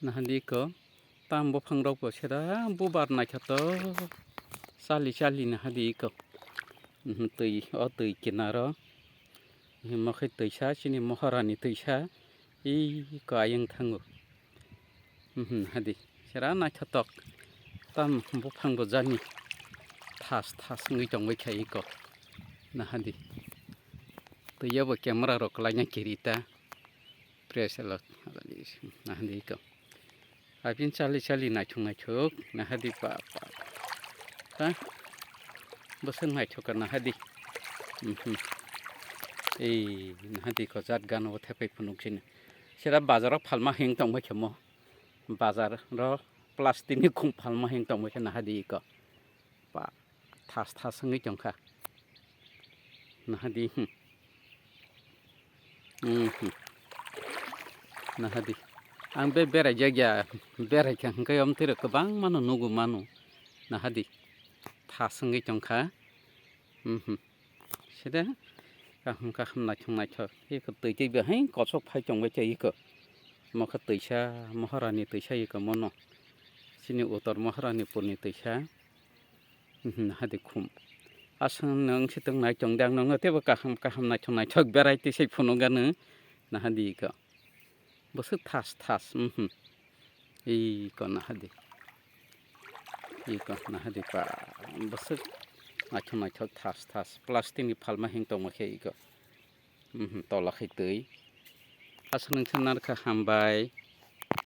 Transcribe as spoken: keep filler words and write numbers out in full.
Nahadi iko, tam buphang rok bo sera bubar naikhatok, chali chali nahadi iko. Mhm, twi, o twi kinaro, himo khe twisa, chini mohorani twisa, iko ayang thango. Mhm, nahadi, sera naikhatok, tam buphang bo jani thas thas wngwi tongwi kha iko. Nahadi, twi yabo camera rok kwlaina kirita. Press alert. Nahadi ko. Abin chali chali naithok naithok. Nahadi pa pa. Ha? Bwswk naithok ka nahadi. Mhm. Ei, nahadi ko jat gana o thepai phunuk sini. Sera bazar o phalma heng tongbai khe mo. Bazar ro plastic ni khum phalma heng tongbai khe nahadi ko. Pa, thas thas wngwi tongkha. Nahadi, hmm. Hmm, hmm. Nahadi. Ang be berai jakya, berai kha hwnkhe omtwi rok kwbang mano nugo mano. Nahadi. Thas wngwi tongkha. Hmm, hmm. Side kaham kaham naithok naithok. Eko twi twi bo hai kosok phai tongbai khe eko. Mokha twisa, mohorani twisa eko mono. Chini utor mohorani purni twisa. Mhm, nahadi khum. Aswk nwng se tong nai tong de, ang nokno teibo kaham kaham naithok naithok variety se phunuk gano. Nahadi iko. Bwswk thas thas, mhm. Iko nahadi. Iko nahadi pa. Bwswk naithok naithok thas thas. Plastic ni phalma heng tongma khe iko. Mhm, tola khai twi. Aswk nwng se narwkha hambai.